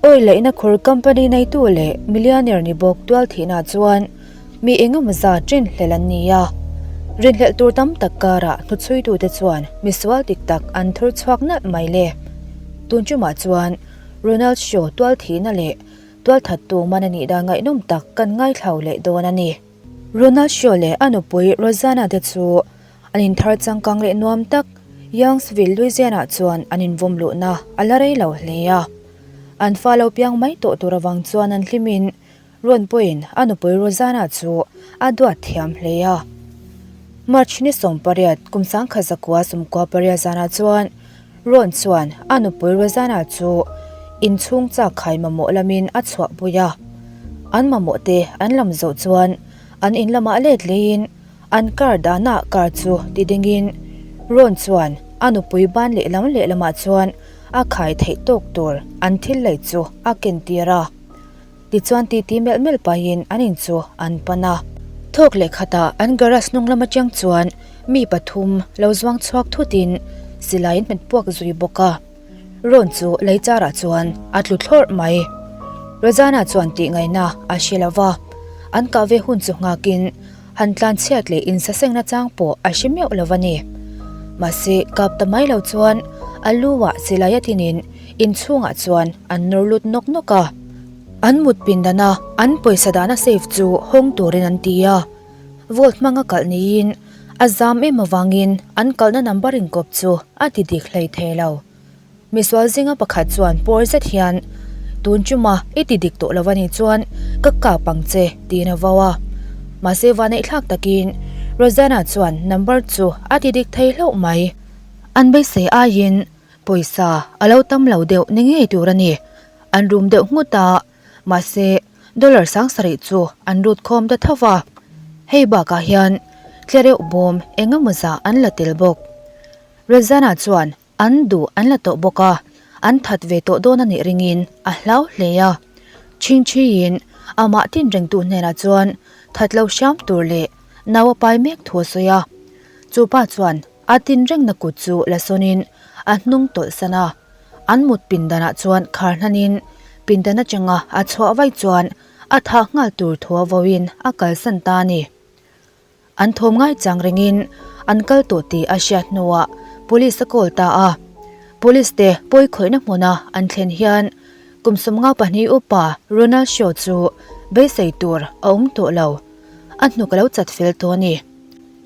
Oil laihna khur company neitu leh millionaire ni bawk tual thihna chuan mi engemaw zat rinhlelh an ni a. Rinhlelh tur tam tak karah hnuchhuitute chuan misual dik tak an thur chhuak nalh mai le. Tun tumah chuan Ronald Shaw tual thihna leh tualthattu man a nih dan ngaihnawm tak kan ngaithlau leh dawn a ni. Ronald Shaw leh a nupui Rosanna te chu An inthar changkang leh nuam tak Youngsville, Louisiana chuan an invawm luhna a la rei lo hle a. An fa lo piang mai tawh tur avang chuan an hlimin Ron pawhin a nupui Rosanna chu a duat thiam hle a. March ni 18 kum 1998 zanah chuan Ron chuan a nupui Rosanna chu inchhung chak khai mamawh lamin a chhuahpui a. An mamawh te an lam zawh chuan an in lamah let leiin An car dahna car chu ti dingin Ron chuan a nupui ban lehlam lehlamah chuan a khai theih tawk tur an thil lei chu a ken tir a. Tichuan titi melh melh pahin an in chu an pan a. Thawk leh khatah an garage hnung lam atang chuan mi pathum lo zuang chhuak thutin silai in hmet puak zui bawk a. Ron chu lei charah chuan a tlu thlawrh mai. Rosanna chuan tih ngaihna a hre lo va, an kah ve hun chu nghakin Han tlan chhiat leh insaseng nachang pawh a hre meuh lo a ni. Mahse, kap ta mai lo chuan a lu ah silai a tinin inchhungah chuan an nawr lut nawk nawk a. An mut pindana an pawisa dahna safe chu hawng turin an ti a. Vault hmanga kalh niin a zam em avangin an kalhna number inkawp chu a ti dik hlei thei lo. Misual zinga pakhat chuan pawr zet hian, Tun chuma i ti dik tawh lo a nih chuan ka kap ang che, tiin a vau a. Mahse vaneihthlak takin Rosanna chuan number chu a ti dik thei hlauh mai. An beisei aiin pawisa a lo tam lo deuh ni ngei tur a ni. An rum deuh nghut a, mahse dollar 7000 chu an rut khawm ta tho va. Hei bakah hian tlereuh bawm eng emaw zah an la tel bawk. Rosanna chuan An duh an la tawh bawk a, an that ve tawh dawn a nih ringin a hlau hle a. Chhingchhiin amah tin rengtu hnenah chuan that lo hriam tur leh nau a pai mek thu a sawi a. Chu pa chuan a tin rengna kut chu la sawnin a hnung tawlh san a. An mut pindanah chuan khar hnanin pindan atanga a chhuah vaih chuan a thah nghal tur thu a vawiin a kalsan ta a ni. An thawm ngai chang rengin an kal tawh tih a hriat hnuah Police a call ta a. Police te pawi khawihna hmuna an thlen hian kum 52 upa Ronald Shaw chu beisei tur a awm tawh lo. A hnuk a lo chat fel tawh a ni.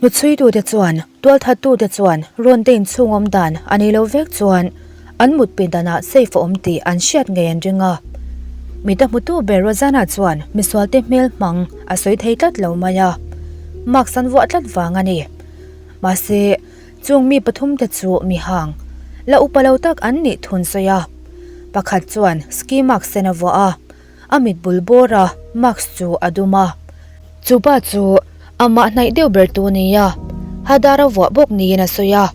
Hnuchhuitute chuan tualthattute chuan rawn te inchhung awm dan a ni lo vek chuan an mut pindanah safe a awm tih an hriat ngei an ring a. Mit a hmutu ber Rosanna chuan misualte hmel hmang a sawi thei tlat lo mai a, mask an vuah tlat vang a ni. Mahse, chung mi pathumte chu mi hang, la upa lo tak an nih thun sawi a. Pakhat chuan ski mask sen a vuah a. A mit bul bawr a, mask chu a dum a. Chu pa chu amah hnaih deuh ber tu a ni a, Hadar a vuah bawk niin a sawi a.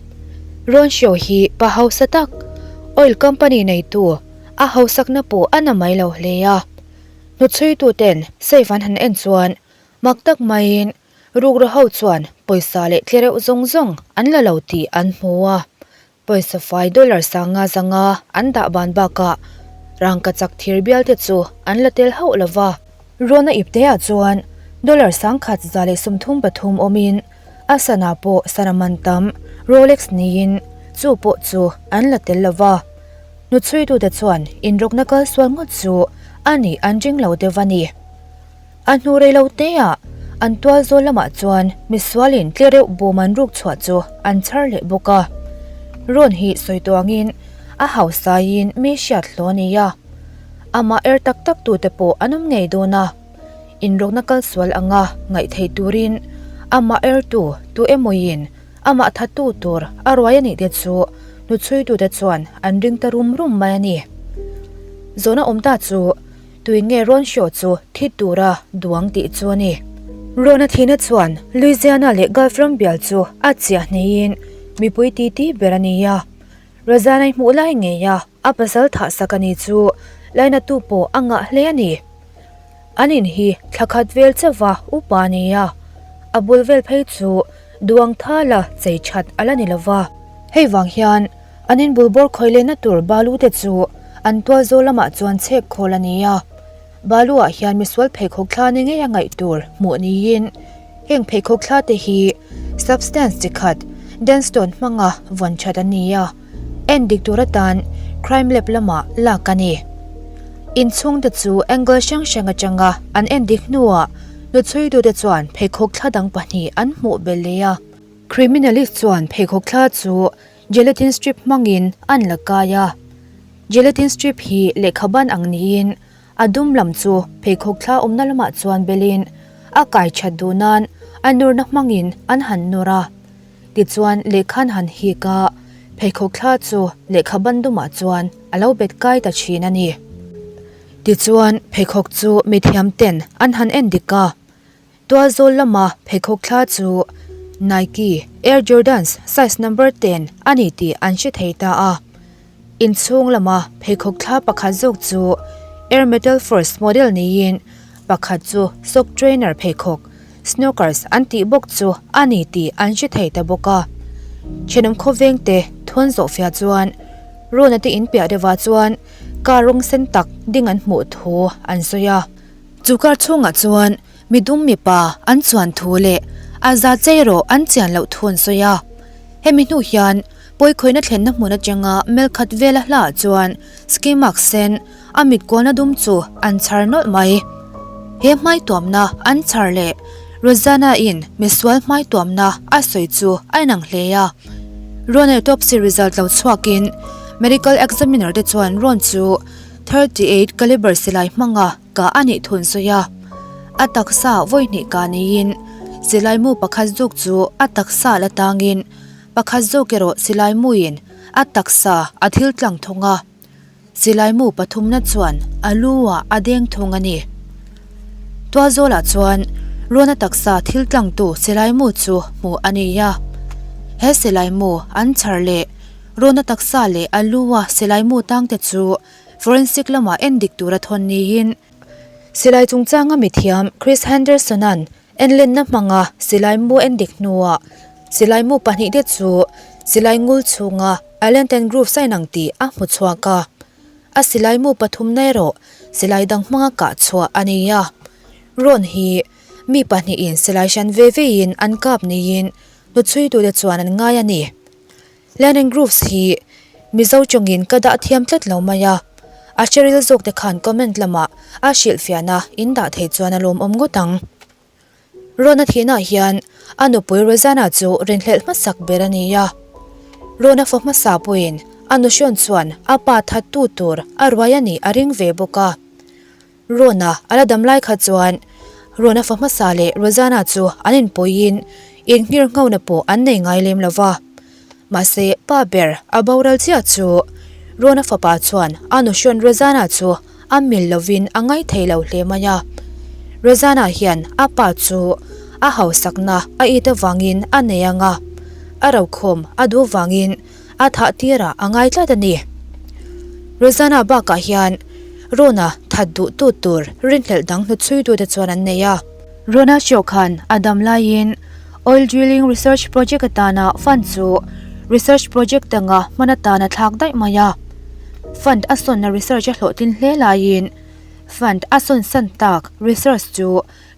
Ron Show hi pa hausa tak, oil company neitu, a hausakna pawh a na mai lo hle a. Hnuchhuitu ten safe an han en chuan mak tak maiin rukru ho chuan pawisa leh tlereuh zawng zawng an la lo tih an hmu a. Pawisa fai dollar 500 an dah ban bakah rangkachak thir bial te chu an la tel hauh lo va. Rona ipteah chuan dollar 1133 awmin a sana pawh sana man tam Rolex niin chu pawh chu an la tel lo va. Hnuchhuitute chuan inrawkna kal sual ngawt chu a nih an ring lo deuh a ni. A hnu rei lo teah an tual zawl lamah chuan misualin tlereuh bawm an ruk chhuah chu an chhar leh bawk a. Rawn hi sawi tuangin a hausaiin mi hriat hlawh a ni a. Amah er tak tak tute pawh an awm ngei dawn a. Inrawkna kal sual anga ngaih theih turin amah ertu tu emawin amah thattu tur a ruai a nih te chu hnuchhuitute chuan an ring ta rum rum mai a ni. Zawhna awm ta chu Tui nge Ron Shaw chu thi tura duang tih chu a ni. Ron a thihna chuan Louisiana leh Gulf ram bial chu a chiah hneiin mipui titi ber a ni a. Rosanna-i hmuh lai ngeia a pasal thah sak a ni chu lainatu pawh a ngah hle a ni. An in hi thla khat vel chauha upa a ni a, a bul vel phei chu duang thala chei that a la ni lova. Hei vang hian An inbul bawr khawih lehna tur balu te chu An tualzawl lamah chuan chhek khawl a ni a. Balu-ah hian misual pheikhawk thla ni ngeia ngaih tur hmuh niin heng pheikhawk thla te hi substance chi khat Denstone hmanga vawn that a ni a, en dik tur atan crime lab lamah lak a ni. Inchhungte chu angle hrang hrang atanga an en dik hnuah hnuchhuitute chuan pheikhawk thla dang pahnih an hmuh belh leh a. Criminalist chuan pheikhawk thla chu Gelatin strip hmangin an la kai a, gelatin strip hi lehkha ban ang niin a dum lam chu pheikhawk thla awmna lamah chuan belin a kai that duh nan a nurna hmangin an han nawr a. Tichuan lehkha an han hik a, pheikhawk thla chu lehkha ban dumah chuan a lo bet kai ta thin a ni. Tichuan pheikhawk chu mithiam ten an han en dik a, Tualzawl lama pheikhawk thla chu Nike Air Jordans size number ten a ni tih an hre thei ta a. Inchhung lama pheikhawk thla pakhat zawk chu Air Metal Force model niin pakhat chu sock trainer pheikhawk, snookers an tih bawk chu a ni tih an hre thei ta bawk a. Thenawm khawvengte thawn zawh fiah chuan Rona te inpiah deuhah chuan car rawng sen tak ding an hmuh thu an sawi a. Chu car chhungah chuan midum mipa an chuan thu leh a za chei erawh an chian loh thu an sawi a. Hemi hnu hian pawikhawihna thlenna hmun atanga mel khat vela hlaah chuan ski mask sen a mit kualna dum chu an chhar nawlh mai. He hmaituamna an chhar leh Rosanna-in misual hmaituamna a sawi chu a inang hle a. Ron autopsy result lo chhuakin medical examiner te chuan Ron chu 38 calibre silai hmanga kah a nih thun sawi a, a taksa vawi hnih kah niin silai mu pakhat zawk chu a taksa la tangin pakhat zawk erawh silai muin a taksa a thil tlang thung a, silai mu pathumna chuan a lu ah a deng thung a ni. Tualzawlah chuan Rona taksa thil tlangtu silai mu chu hmuh a ni a, he silai mu an chhar leh Rona taksa leh a lu a silai mu tangte chu Forensic lamah en dik tura thawn niin silai chungchanga mithiam Chris Henderson-a'n enlenna hmanga silai mu en dik hnuah silai mu pahnihte chu silai ngul chhunga Allen and Groove sign ang tih a hmu chhuak a. A silai mu pathumna erawh silai dang hmanga kah chhuah a ni a. Ron hi mi pahnihin silai hran ve vein an kap niin hnuchhuitute chuan an ngai a ni. Learning Grooves hi Mizo tawngin ka dah thiam tlat lo mai a, a hre ril zawk te khan comment lamah a hrilhfiahna in dah thei chuan a lawmawm ngawt ang. Rona thihna hian a nupui Rosanna chu rinhlelh hmasak ber a ni a. Rona fa hmasa pawhin a nuhrawn chuan a pa thattu tur a ruai a nih a ring ve bawk a. Rona a la dam lai kha chuan Rona fa hmasa leh Rosanna chu an inpawiin inngir nghona pawh an nei ngai lem lo va. Mahse, pa ber a boral chiah chu Rona fapa chuan a nuhrawn Rosanna chu a mil lovin a ngai thei lo hle mai a. Rosanna hian a pa chu a hausakna a it avangin a nei ang a, a rokhawm a duh vangin a thah tirah a ngai tlat a ni. Rosanna bakah hian Rona that duh tu tur rinhlelh dang hnuchhuitute chuan an nei a. Rona Shaw khan a dam laiin Oil Drilling Research Project atana fund chu research project danga hman atan a thlak daih mai a. Fund a sawnna research a hlawhtlin hle laiin fund a sawn san tak research chu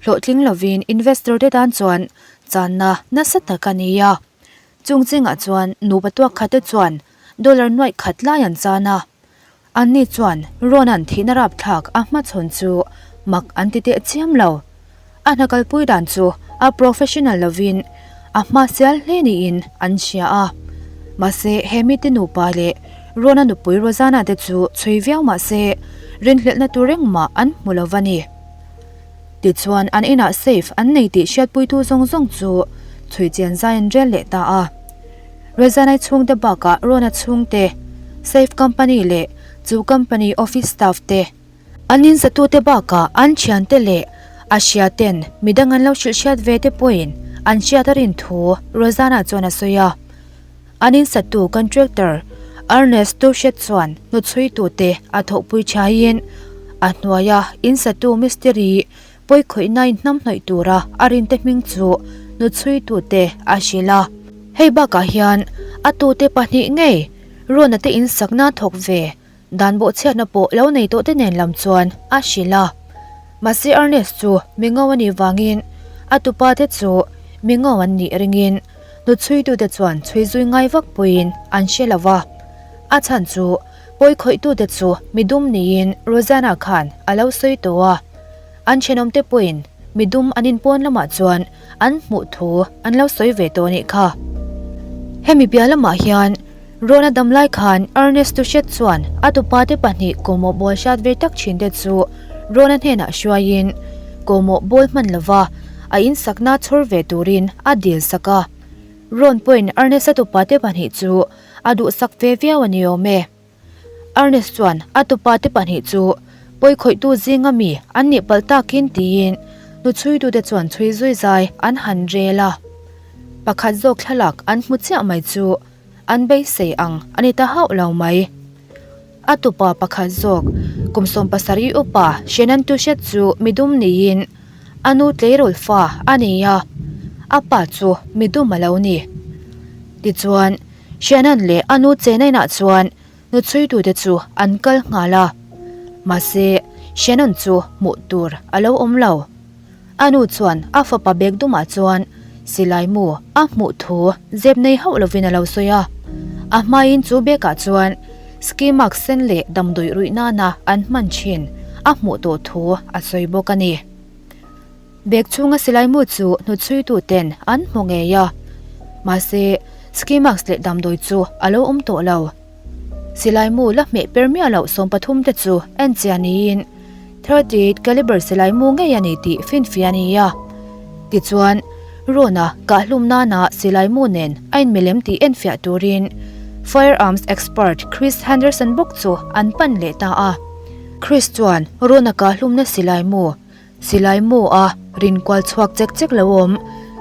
hlawhtling lovin investor te tan chuan channa nasa tak a ni a. Chung chingah chuan nupa tuak khat te chuan dollar nuaih khat lai an chan a. Anni chuan Ronan thihna rapthlak a hmachhawn chu mak an ti teh chiam lo. A hna kalpui dan chu a professional lovin a hma sial hle niin an hria a. Mahse he mite nupa leh Rona nupui Rosanna te chu chhui viau mahse rinhlelhna tur engmah an hmu lo va ni. Tichuan an inah safe an nei tih hriatpuitu zawng zawng chu chhui chian zai an rel leh ta a. Rezanai chhungte bakah Rona chhungte, safe company leh chu company office staff te, an inzatute bakah an thiante leh a hria ten midang an lo hrilh hriat ve te pawhin an hriat a rin thu Rozana chuan a sawi a. An insattu contractor Ernest Touchet chuan hnuchhuitute a thawhpui thaiin a hnuaia insattu mistiri pawikhawihna inhnamhnawih tura a rinte hming chu hnuchhuitute a hrilh a. Hei bakah hian a tute pahnih ngei Rona te insakna thawk ve. Dan bawhchhiatna pawh lo nei tawh te nen lam chuan a hrilh a. Mahse Ernest chu mi ngo a nih vangin a tupa te chu mi ngo an nih ringin hnuchhuitute chuan chhui zui ngai vak pawhin an hre lo va. A chhan chu pawi khawihtute chu mi dum niin Rosanna khan a lo sawi tawh a. An thenawmte pawhin mi dum an inpawn lamah chuan an hmuh thu an lo sawi ve tawh a nih kha. Hemi piah lamah hian Rona dam lai khan Ernest Tuchet chuan a tupate pahnih kawhmawh bawl hriat ve tak thinte chu Rona hnenah hruaiin kawhmawh bawl hman lova a insakna chhawr ve turin a dil sak a. Ron pawhin Ernest-a tupate pahnih chu a duhsak ve viau a ni awm e. Ernest chuan a tupate pahnih chu pawikhawihtu zinga mi an nih palh takin tiin hnuchhuitute chuan chhui zui zai an han rel a. Pakhat zawk thlalak an hmu chiah mai chu An beisei ang a ni ta hauh lo mai. A tupa pakhat zawk, kum 70 upa Shannon Tuchet chu midum niin a nu tleirawl fa a ni a, a pa chu midum a lo ni. Tichuan, Shannon leh a nu Chenainah chuan hnuchhuitute chu an kal nghal a, mahse Shannon chu hmuh tur a lo awm lo. A nu chuan a fapa bag dumah chuan silai mu a hmuh thu zep nei hauh lovin a lo sawi a. A hmain chu bag ah chuan ski mask sen leh damdawi ruih nana an hman thin a hmuh tawh thu a sawi bawk a ni. Bag chhunga silai mu chu hnuchhuitu ten an hmu ngei a, mahse ski mask leh damdawi chu a lo awm tawh lo. Silaimu la hmeh per miah loh 13 te chu en chiah niin 38 caliber silaimu ngei a ni tih finfiah a ni a. Tichuan, Rona kahhlum nana silaimu nen a inmilem tih enfiah turin firearms expert Chris Henderson bawk chu an pan leh ta a. Chris chuan Rona kahhlumna silaimu Silai mu a rin kual chhuak chek chek lo awm.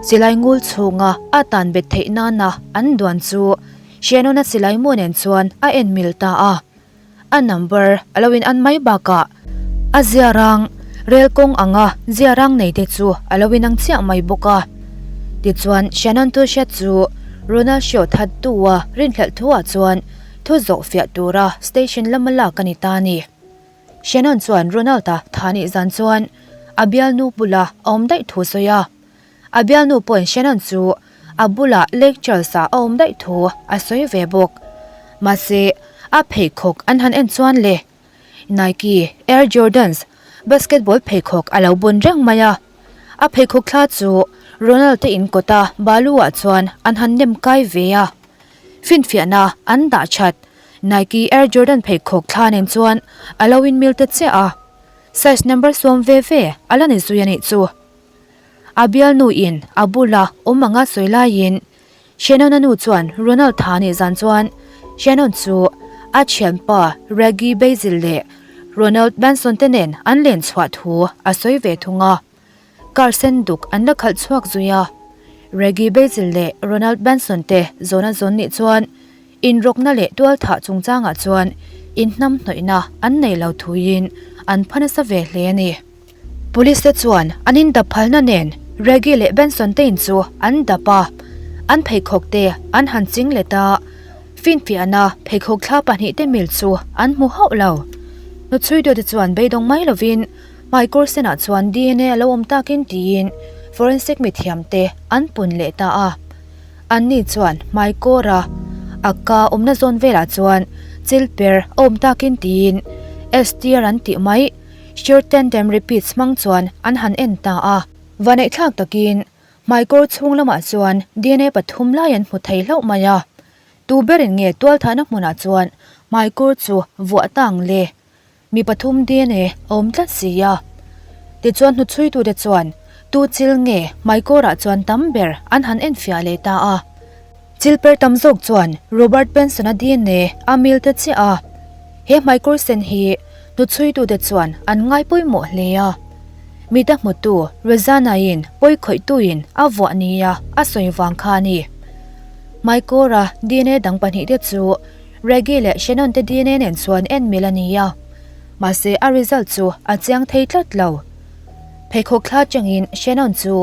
Silai ngul chhunga a tan bet theih nana an duan chu Shannon-a silai mu nen chuan a en mil ta a. A number a lo in an mai bakah a ziarang rel kawng anga ziarang nei te chu a lo inang chiah mai bawk a. Tichuan Shannon Tuchet chu Ronald Shaw thattu-a rinhlelh thuah chuan thu zawh fiah tura station lama lak a ni ta a ni. Shannon chuan Ronald-a tha nih zan chuan a bialnu bula a awm daih thu a sawi a. A bialnu pawhin Shannon chu a bula Lake Charles-ah a awm daih thu a sawi ve bawk. Mahse, a pheikhawk an han en chuan le, Nike Air Jordans basketball pheikhawk a lo bun reng mai a. A pheikhawk thla chu Ronald-te in kawta balu-ah chuan an han nem kai ve a. Finfiahna an dah that. Nike Air Jordan pheikhawk thla nen chuan a lo inmil ta chiah a, size number 10 ve ve a la ni zui a nih chu. A bialnu in a bula awm anga sawi laiin Shannon-a nu chuan Ronald tha nih zan chuan Shannon chu a thianpa Reggie Basil leh Ronald Benson te nen an len chhuah thu a sawi ve thung a. Car sen duk an la khalh chhuak zui a, Reggie Basil leh Ronald Benson te zawna zawn nih chuan inrawkna leh tualthah chungchangah chuan inhnamhnawihna an nei lo thuiin an pha nasa ve hle a ni. Police te chuan an indap phalna nen Reggie leh Benson te in chu an dap a, an pheikhawk te an han ching let a, finfiahna pheikhawk thla pahnihte mil chu an hmu hauh lo. Hnuchhuitu te chuan beidawng mai lovin Hmaikawr senah chuan dna a lo awm takin tiin forensic mithiamte an pun leh ta a. Anni chuan hmaikawra a ka awmna zawn velah chuan chil per a awm takin tiin STR an tih mai Shear Tandem Repeats hmang chuan an han en ta a. Vaneihthlak takin hmaikawr chhung lamah chuan dna pathum lai an hmu thei hlauh mai a. Tu berin nge tualthahna hmunah chuan hmaikawr chu vuah ta ang le? Mi pathum dna a awm tlat si a. Tichuan hnuchhuitute chuan tu chil nge hmaikawrah chuan tam ber an han enfiah leh ta a. Chil per tam zawk chuan Robert Benson-a dna a mil ta chiah a. He hmaikawr sen hi hnuchhuitute chuan an ngai pawimawh hle a. Mita hmutu Rosanna-in pawikhawihtuin a vuah nia a sawi vang kha a ni. Hmaikawra dna dang pahnihte chu Reggie leh Shannon te dna nen chuan en mil a ni a, mahse a result chu a chiang thei tlat lo. Pheikhawk thla changin Shannon chu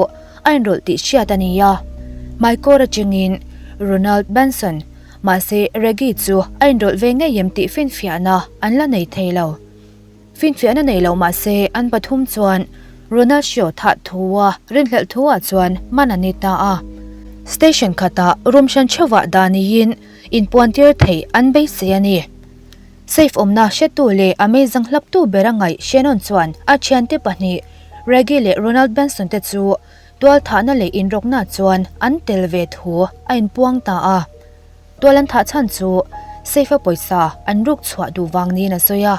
a inrawlh tih hriat a ni a, Hmaikawr atangin Ronald Benson Mahse, Reggie chu a inrawlh ve ngei em tih finfiahna an la nei thei lo. Finfiahna nei lo mah se an pathum chuan Ronald Shaw thah thua rinhlelh thuah chuan man a ni ta a. Station khatah room hran theuhah dah niin inpuantir theih an beisei a ni. Safe awmna hretu leh a meizang hlaptu bera ngaih Shannon chuan a thiante pahnih Reggie leh Ronald Benson te chu tualthahna leh inrawkna chuan an tel ve thu a inpuang ta a. Tual an thah chhan chu safe-a pawisa an ruk chhuah duh vang niin a sawi a.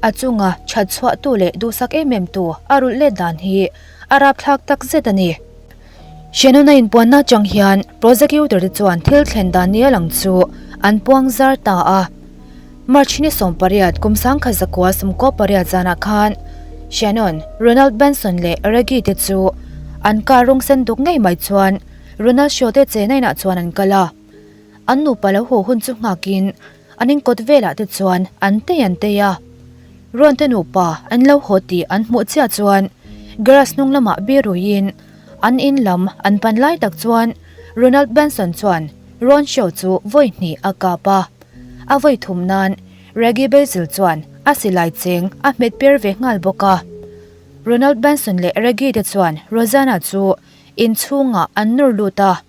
A chunga that chhuahtu leh duhsak em em tu a rulh let dan hi a rapthlak tak zet a ni. Shannon-a inpuanna atang hian prosecutor te chuan thil thlen dan nia lang chu an puang zar ta a. March ni 18 kum 1998 zanah khan Shannon, Ronald Benson leh Reggie te chu an car rawng sen duk ngei mai chuan Ronald Shaw te chena inah chuan an kal a. An nupa lo haw hun chu nghakin an inkawt velah te chuan an tei an tei a. Ron te nupa an lo haw tih an hmuh chiah chuan garage hnung lamah beer ruiin an in lam an pan lai tak chuan Ronald Benson chuan Ron Shaw chu vawi hnih a kap a. A vawi thum nan Reggie Basil chuan a silai cheng a hmet per ve nghal bawk a. Ronald Benson leh Reggie te chuan Rosanna chu Inchhungah an nawr lut a,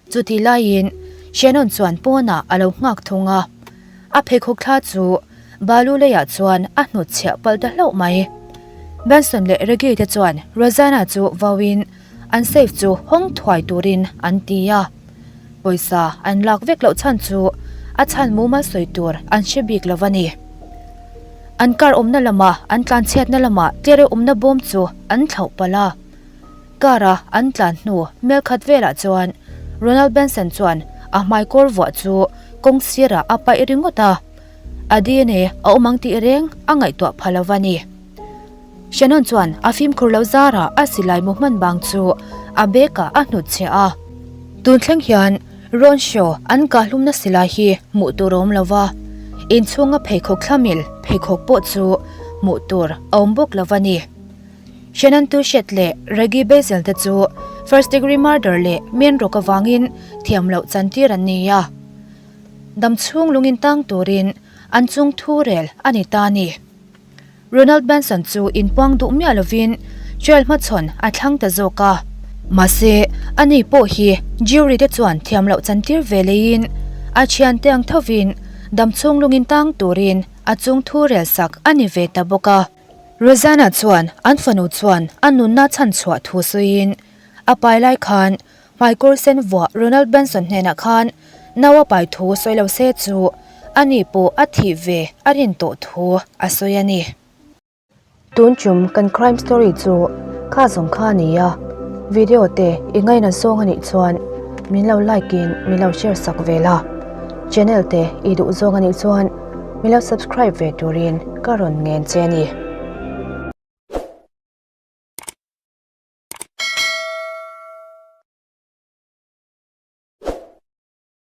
chutih laiin Shannon chuan pawnah a lo nghak thung a, a pheikhawk thla chu balu leiah chuan a hnutchhiah palh ta hlauh mai. Benson leh Reggie te chuan Rosanna chu vauin an safe chu hawng thuai turin an ti a, pawisa an lak vek loh chhan chu a chhan mumal sawi tur an hre bik lo a ni. An car awmna lamah an tlanchhiatna lamah tlereuh awmna bawm chu an thlauh palh a. Car a an tlan hnu mel khat velah chuan Ronald Benson chuan a hmaikawr vuah chu kawng sirah a paih ringawt a, a DNA a awm ang tih reng a ngaihtuah pha lo va ni. Shannon chuan a fimkhur lo zarah a silai mu hman bang chu a bag ah a hnutchhiah a. Tun thleng hian Ron Shaw an kahhlumna silai hi hmuh tur a awm lo va, inchhunga pheikhawk thlamil pheikhawk pawh chu hmuh tur a awm bawk lo va ni. Shannon Touchette leh Reggie Basil te chu first degree murder leh men rawk avangin thiam loh chantir an ni a. Dam chhung lungin tang turin an chung thu rel a ni ta a ni. Ronald Benson chu inpuang duh miah lovin trial hmachhawn a thlang ta zawk a. Mahse, ani pawh hi jury te chuan thiam loh chantir ve leiin a thiante ang thovin dam chhung lungin tang turin a chung thu rel sak a ni ve ta bawk a. Rosanna chuan an fanu chuan a nunna chhan chhuah thu sawiin a pai lai khan hmaikawr sen vuah Ronald Benson hnenah khan nau a pai thu sawi lo se chu ani pawh a thih ve a rin tawh thu a sawi a ni. Tun tum kan crime story chu kha zawng kha a ni a, video te i ngaina zawng a nih chuan min lo like in min lo share sak ve la, channel te i duh zawng a nih chuan. Min lo subscribe ve turin ka rawn ngen che a ni.